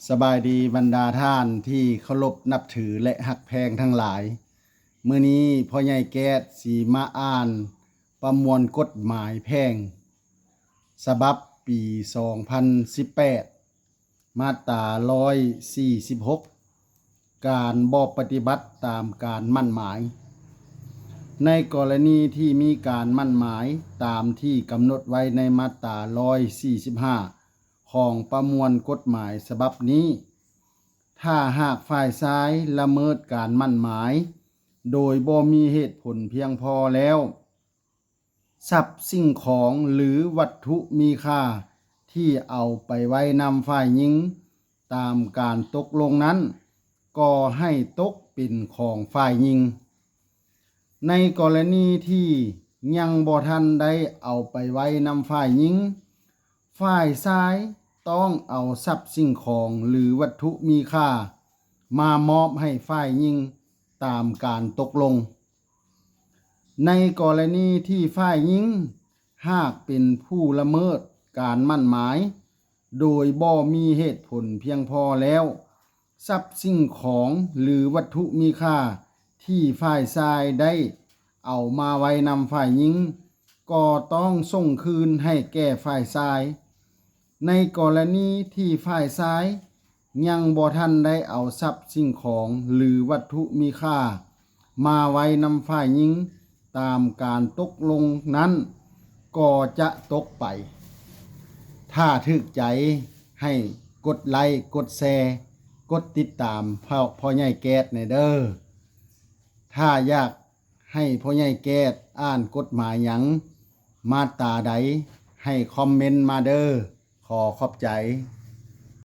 ສະບາຍດີບັນດາທ່ານທີ່ເຄົາລົບນັບຖື ແລະ ຮັກແພງທັງຫຼາຍ. ມື້ນີ້ພໍ່ໃຫຍ່ແກ້ດຊິມາອ່ານປະມວນກົດໝາຍແພ່ງ ສະບັບປີສອງພັນສິບແປດ ມາດຕາຮ້ອຍສີ່ສິບຫົກ ການບໍ່ປະຕິບັດຕາມການໝັ້ນໝາຍ. ໃນກໍລະນີທີ່ມີການໝັ້ນໝາຍຕາມທີ່ກຳນົດໄວ້ໃນມາດຕາຮ້ອຍສີ່ສິບຫ້າ ຂອງປະມວນກົດໝາຍສະບັບນີ້, ຖ້າຫາກຝ່າຍຊາຍລະເມີດການໝັ້ນໝາຍໂດຍບໍ່ມີເຫດຜົນພຽງພໍແລ້ວ, ຊັບສິ່ງຂອງ ຫຼື ວັດຖຸມີຄ່າທີ່ເອົາໄປໄວ້ນຳຝ່າຍຍິງຕາມການຕົກລົງນັ້ນ ກໍໃຫ້ຕົກເປັນຂອງຝ່າຍຍິງ. ໃນກໍລະນີທີ່ຍັງບໍ່ທັນໄດ້ເອົາໄປໄວ້ນຳຝ່າຍຍິງ, ຝ່າຍຊາຍຕ້ອງເອົາຊັບສິ່ງຂອງ ຫຼື ວັດຖຸມີຄ່າມາມອບໃຫ້ຝ່າຍຍິງຕາມການຕົກລົງ. ໃນກໍລະນີທີ່ຝ່າຍຍິງຫາກເປັນຜູ້ລະເມີດການໝັ້ນໝາຍໂດຍບໍ່ມີເຫດຜົນພຽງພໍແລ້ວ, ຊັບສິ່ງຂອງ ຫຼື ວັດຖຸມີຄ່າທີ່ຝ່າຍຊາຍໄດ້ເອົາມາໄວ້ນຳຝ່າຍຍິງ ກໍຕ້ອງສົ່ງຄືນໃຫ້ແກ່ຝ່າຍຊາຍ. ໃນກໍລະນີທີ່ຝ່າຍຊາຍຍັງບໍ່ທັນໄດ້ເອົາຊັບສິ່ງຂອງ ຫຼື ວັດຖຸມີຄ່າມາໄວ້ນຳຝ່າຍຍິງຕາມການຕົກລົງນັ້ນ, ກໍຈະຕົກໄປ. ຖ້າຖືກໃຈໃຫ້ກົດໄລ້, ກົດແຊ, ກົດຕິດຕາມພໍ່ ພໍ່ໃຫຍ່ແກ້ດແດ່ເດີ້. ຖ້າຢາກໃຫ້ພໍ່ໃຫຍ່ແກ້ດອ່ານກົດໝາຍຫຍັງ, ມາດຕາໃດ, ໃຫ້ຄອມເມັນມາເດີ້. ຂໍຂອບໃຈ.